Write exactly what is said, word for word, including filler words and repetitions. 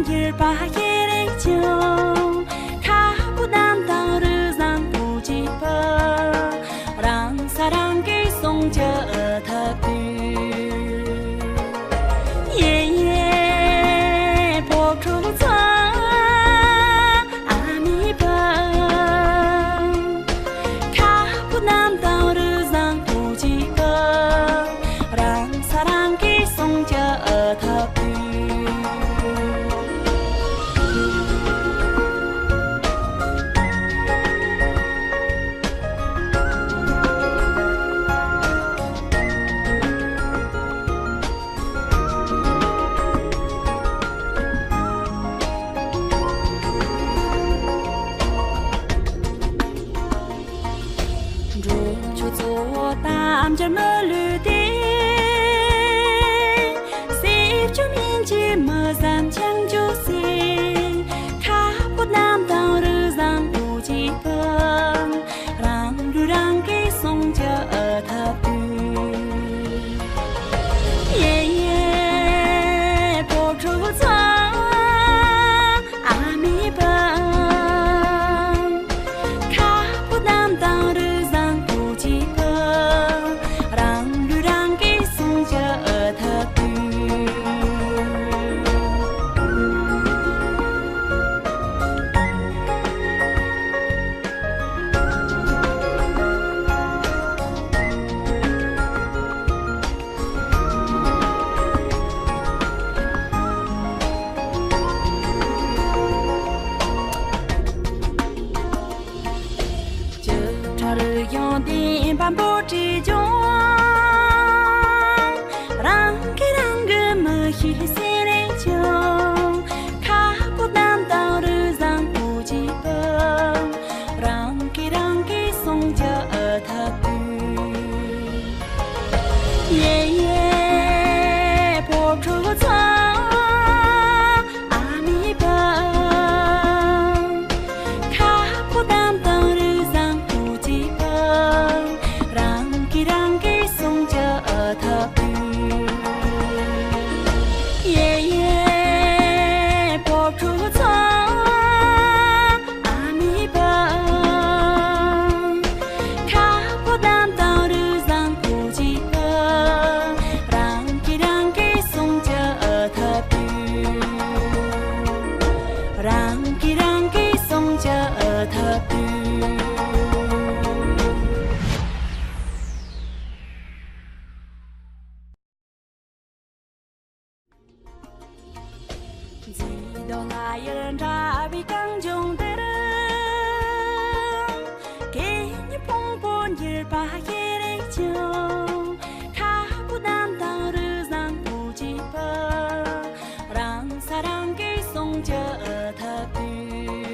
འགྱུར་བ་ཤེས་རིག་ཅུང་། ཁ་སྤུ་གདམས་དང་རུས་བཟང་བུ་གཅིག་པུ། རང་ས་རང་གིས་སྲུང་སྐྱོབ་ཐུབ་དུས། ཡེ་ཡེ་ཕོ་ཕྲུག་ཚོ། ཨ་མའི་བུ། ཁ་སྤུ་གདམས་དང་རུས་བཟང་བུ་གཅིག་པུ། རང་ས་རང་གིས་སྲུང་སྐྱོབ་ཐུབ་དུས། འབྲོམ་ཆུ་གཙོ་བོ་གཏམ་རྒྱུད་མི་ལུས་ཏེ། སྲིབ་ཆུ་སྨིན་གྱི་མི་བཟང་ཆང་རྒྱུ་སྲིད། ཁ་སྤུ་གདམས་དང་རུས་བཟང་བུ་གཅིག་པུ། རང་ལུས་རང་གིས་སྲུང་སྐྱོབ་ཐུབ་དུས། ཡེ་ཡེ་ཕོ་ཕྲུག་ཚོ། ཨ་མའི་བུ། ཁ་སྤུ་གདམས་དང་རུས་བཟང་བུ་གཅིག་པུ། རང་ལུས་རང་གིས་སྲུང་སྐྱོབ་ཐུབ་དུས། བཅུ་ཕྲག་རུ་ཡོང་བདེན་པ་འབོར་བྲིས་ཀྱང་། རང་གིས་རང་གི་མི་ཤེས་ཟེར་རེད་ཀྱང་། ཁ་སྤུ་གདམས་དང་རུས་བཟང་བུ་གཅིག་པུ། རང་གིས་རང་གིས་སྲུང་སྐྱོབ་ཐུབ་དུས། ཡེ་ཡེ་ཕོ་ཕྲུག་ཚོ། ཨ་མའི་བུ། ཁ་སྤུ་གདམས་དང་རུས་བཟང་བུ་གཅིག་པུ། རང་གིས་རང་གིས་སྲུང་སྐྱོབ་ཐུབ་དུས། ཡེ་ཡེ་ཕོ་ཕྲུག་ཚོ། ཨ་མའི་བུ། ཁ་སྤུ་གདམས་དང་རུས་བཟང་བུ་གཅིག་པུ། རང་གིས་རང་གིས་སྲུང་སྐྱོབ་ཐུབ་དུས། རང་གིས་རང་གིས་སྲུང་སྐྱོབ་ཐུབ་དུས། འཛིན་དོན་ང་ཡི་འདྲ་བའི་གངས་ལྗོངས་འདིར། གད་སྙིགས་ཕུང་པོ་འགྱུར་བ་ཤེས་རིག་ཅུང་། ཁ་སྤུ་གདམས་དང་རུས་བཟང་བུ་གཅིག་པུ། རང་ས་རང་གིས་སྲུང་སྐྱོབ་ཐུབ་དུས།